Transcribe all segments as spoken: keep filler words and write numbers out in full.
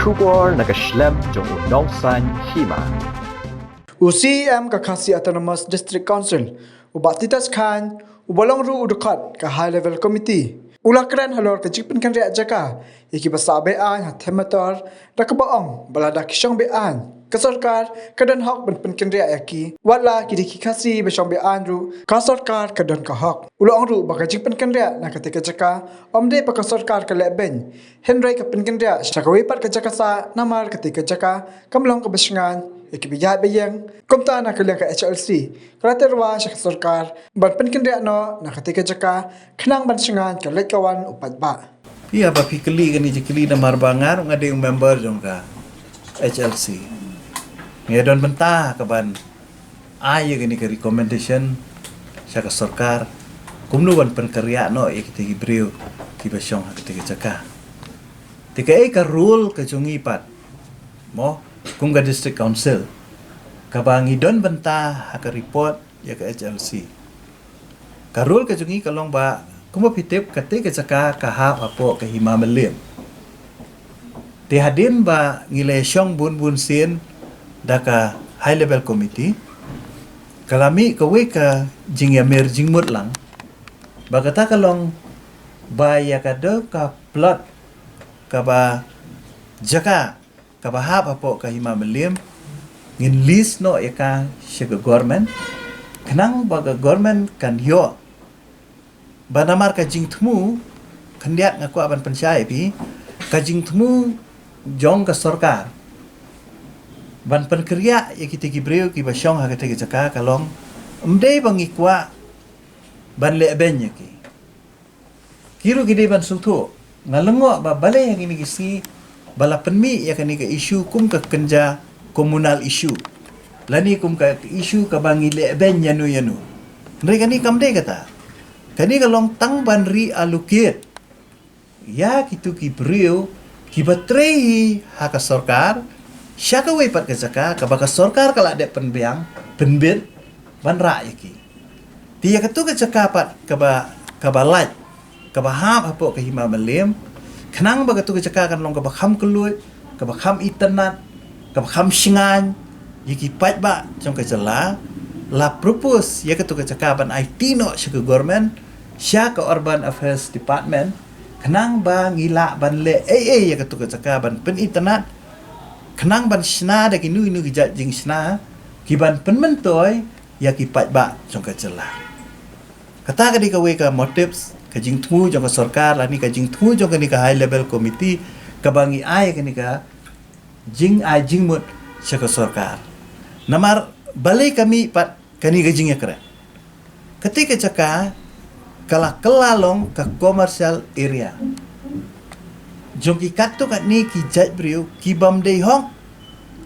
Khubor na ka shlem jong u nongsan hima. U C E M ka Khasi Autonomous District Council, u Bah Titus Chyne, uba long ruh u dkhot ka High Level Committee, u la kren halor ka jingpynkynriah jaka ïa kiba sah be-aiñ ha Them Metor, da kaba ong ba lada ki shong be-aiñ, ka sorkar ka don hok ban pynkynriah ïa ki. Wat la ki dei ki Khasi ba shong be-aiñ ruh, ka sorkar ka don ka hok. U la ong ruh ba ka jingpynkynriah na katei ka jaka ym dei ba ka sorkar ka leh beiñ, hynrei ka pynkynriah sha kawei pat ka jaka sah, namar katei ka jaka kam long kaba shngaiñ ïa kiba ïaid ba ïeng. Kumta na ka liang ka H L C ka la tyrwa sha ka sorkar ban pynkynriah noh na katei ka jaka khnang ban shngaiñ ka leit ka wan u paidbah. Ïa ba phi kylli kane ka jingkylli namar ba nga ruh nga dei u member jong ka H L C. Nga don bynta ka ban ai ïa kane ka recommendation sha ka sorkar kumno ban pynkynriah noh ïa kitei ki briew kiba shong ha kitei ki jaka. Te kaei ka role ka jong ngi pat, mo, kum ka District Council, kaba ngi don bynta ha ka report ïa ka H L C. Ka role ka jong ngi ka long ba kumba phi tip katei ka jaka ka hap hapoh ka Hima Mylliem. Te hadien ba ngi la shong bun bun sien da ka High Level Committee, ka la mih kawei ka jingïamir jingmut lang, ba kata ka long ba ïa ka dei ka plot kaba jaka kaba hap hapoh ka Hima Mylliem, ngin lease noh ïa ka sha ka government, khnang ba ka government kan ïoh. Ba namar ka jingthmu, khyndiat nga kwah ban pynshai ïa phi, ka jingthmu jong ka sorkar ban pynkynriah ïa kitei ki briew kiba shong ha katei ka jaka ka long, ym dei ba ngi kwah ban leh beiñ ïa ki. Ki ruh ki dei ban sngewthuh. Nga lyngngoh ba balei ha kine ki sngi ba la pynmih ïa kane ka issue kum ka kynja communal issue, lane kum ka issue kaba ngi leh beiñ ïano ïano. Hynrei kane kam dei kata. Kane ka long tang ban reallocate ïa kitu ki briew kiba trei hi ha ka sorkar sha kawei pat ka jaka kaba ka sorkar ka la dep pynbiang, pynbit ban rah ïa ki. Te ïa katu ka jaka pat kaba, kaba lait, kaba hap hapoh ka Hima Mylliem, khnang ba katu ka jaka kan long kaba kham kylluid, kaba kham itynnad, kaba kham shngaiñ ïa ki paidbah jong ka jylla, la propose ïa katu ka jaka ban aiti noh sha ka government, sha ka Urban Affairs Department, khnang ba ngi lah ban leh ei ei ïa katu ka jaka ban pynitynnad, khnang ban shna da kino kino ki jait jingshna ki ban pynmyntoi ïa ki paidbah jong ka jylla. Kata ka dei kawei ka motives, ka jingthmu jong ka sorkar lane ka jingthmu jong kane ka High Level Committee kaba ngi ai kane ka jingai jingmut sha ka sorkar. Namar balei ka mih pat kane ka jingïakren? Katei ka jaka ka la kylla long ka commercial area jong ki katto katne ki jait briew ki bym dei hok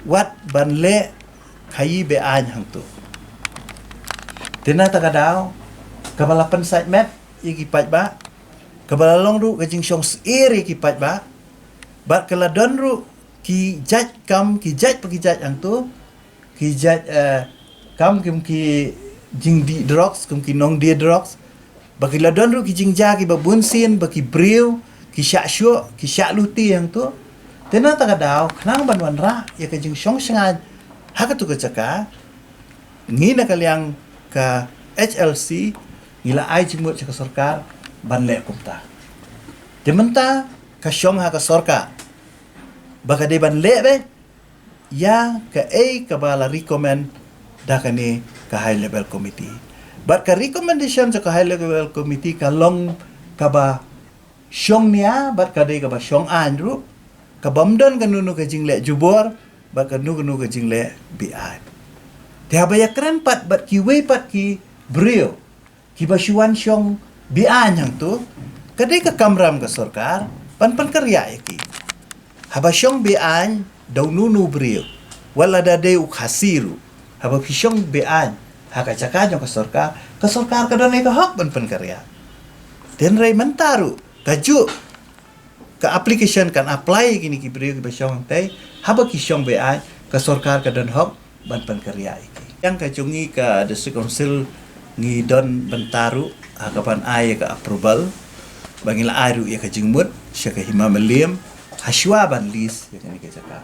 wat ban leh khaïi be-aiñ hangto. Te na kata ka daw kaba la pynsait met ïa ki paidbah, kaba la long ruh ka jingshong syier ïa ki paidbah, bad ka la don ruh ki jait kam, ki jait pa ki jait hangto, ki jait, eh, kam kum ki jingdih drugs, kum ki nongdie drugs, ba ki la don ruh ki jingjia kiba bun sien ba ki briew ki shah shuh, ki shah luti hangto. Te na kata ka daw khnang ban wanrah ïa ka jingshong shngaiñ ha katu ka jaka, ngi na ka liang ka H L C ngi la ai jingmut sha ka sorkar ban leh kumta. Te mynta ka shong ha ka sorkar ba ka dei ban leh beit ïa kaei kaba la recommend da kane ka High Level Committee. Bad ka recommendation jong ka High Level Committee ka long kaba shong nia bad ka dei kaba shong aiñ ruh, ka bym don kano kano ka jingleh jubor bad kano kano ka jingleh be-aiñ. Te haba ïakren pat bad kiwei pat ki briew kiba shu wan shong be-aiñ hangto, ka dei ka kamram ka sorkar ban pynkynriah ïa ki. Haba shong be-aiñ da uno uno u briew, wat la da dei u Khasi ruh, haba phi shong be-aiñ ha ka jaka jong ka sorkar, ka sorkar ka don ïa ka hok ban pynkynriah. Hynrei mynta ruh kajuh ka application kan apply ïa kine ki briew kiba shong hangtei, haba ki shong be-aiñ ka sorkar ka don hok ban pynkynriah ïa ki. Ïa ka jong ngi ka District Council ngi don bynta ruh ha ka ban ai ïa ka approval, ba ngi la ai ruh ïa ka jingmut sha ka Hima Mylliem, Hashwa ban lease ïa kane ka jaka.